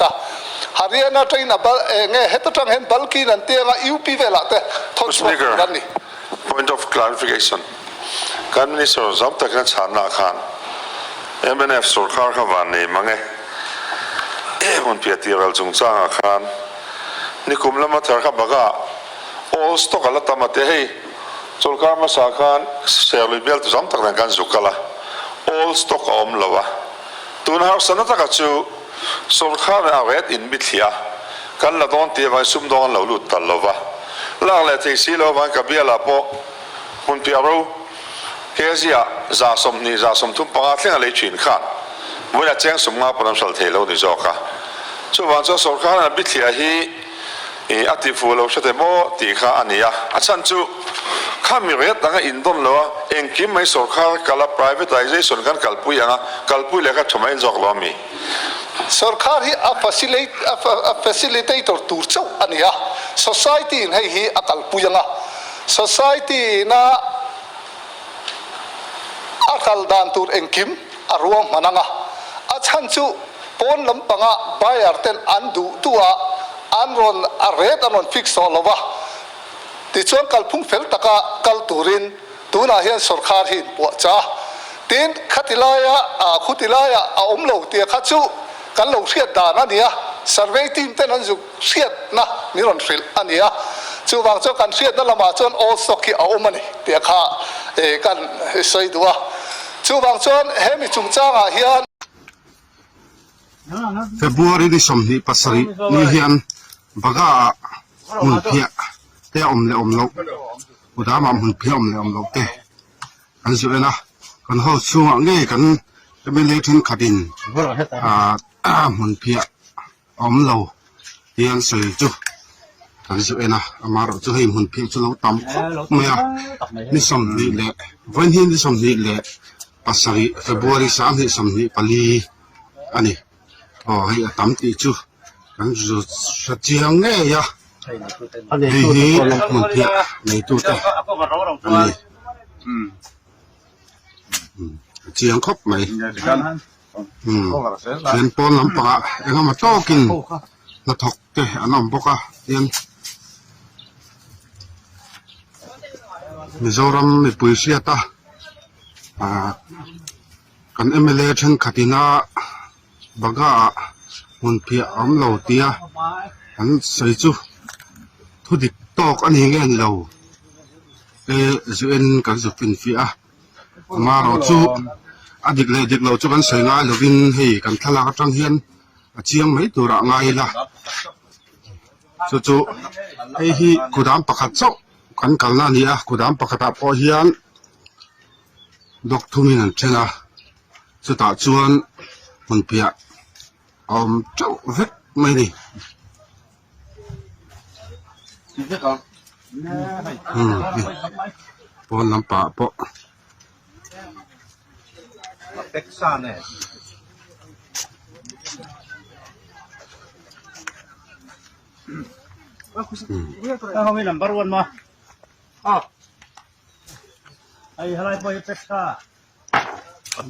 Ta. Haryana atangin a bal eng nge heta tang hian bulky in an ti anga UP velah te thawn chhuak tur an ni. Point of clarification, Kan Minister zam takin a chhanna ah khan mnf sorkar kha van nei mang e hmunphiah tih ral chungchangah khan nikum lama thar kha baga all stock a la tam a tia hei sorkar hmasa khan serlui bialtu zam tak nen khan zuk kal a all stock a awm lo a tun harsatna taka chu Sorkar a ret in mithliah a, kan la dawn tih avangin sumdawng an lo lut tal lo va. Lak leh thei si lo avangin ka bialah pawh hmunphiah ro kg ah 20 35 thleng a lei thin khan vawiin a cheng 50 pawn an hral thei lo ni zawk a. Chuvang chuan sorkar hian a bithliah hi I a ti fuh lo hre teh maw tih kha a ni a, a chhan chu kha mi ret anga indawn lo a, engkim mai sorkar kal a privatization kan kalpui ang a, kalpui leh kha tha mai zawk lo a mi. Sorkar hi a a facilitator tur chauh a ni a, society in hei hi a kalpui ang a, society ina a kal dan tur engkim a ruahman ang a, a chhan chu pawn lampanga buyer ten an duh duh a, An rawn a rate an rawn fix tawh lo va, tichuan kalphung fel taka kal turin tunah hian sorkar hi inpuah cha. Tin, khati laia ah khuti laia a awm lo tia kha chu kan lo hriat dan a ni a, survey team ten an zuk hriatna min rawn hrilh a ni a, chuvang chuan kan hriatna lamah chuan old stock hi a awm a ni tia kha kan sawi duh a. Chuvang chuan hemi chungchangah hian. February ni 27 ni hian Baga ah hmunphiah te a awm leh awm loh, Kudam ah hmunphiah awm leh awm loh te kan zu en a, kan hall chhungah ngei kan mla thenkhat in ah hmunphiah a awm lo tih an sawi chu kan zu en a, amaherawh chu hei hmunphiah chu lo tam khawp mai a, ni 20 leh vawiin hi ni 27 February 2024 a ni. Aw hei a tam tih chu kan zu hre chiang ngei a, hei hi hmunphiah neitute an ni. A chiang khawp mai. Thian pawn lampangah engemaw tawkin hnathawk te an awm bawk a tian Mizoram mipui hriata ah kan mla thenkhat ina Baga ah hmunphiah a awm lo tia an sawi chu thu dik tawk a ni nge ni lo te zu en kan zu finfiah a. Amaherawh chu a dik leh dik loh chu kan sawi ngai lovin hei kan thlalak atang hian a chiang mai turah ngai ila chu chu hei hi kudam pakhat chauh kan kalna a ni a kudam pakhatah pawh hian block thumin an then a chutah chuan hmunphiah a awm teuh vek mai a ni. Pawn lampah pawh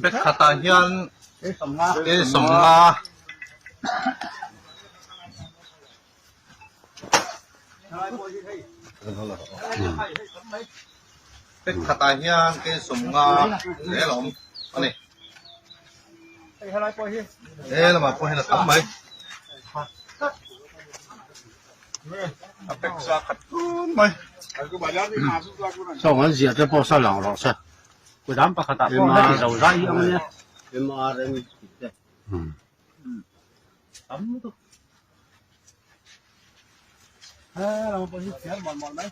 Bag khatah hian ke 50. Bag khatah hian ke 50 zel a awm a ni. He lamah pawh hian a tam mai. A bag za khat tun mai. Saw an ziah te pawh saw lang rawh se. Kudam pakhatah pawh heti zo zai hi ang ania. MRM tih te. Tam lutuk. He lam pawh hi thiam mawlh mawlh mai.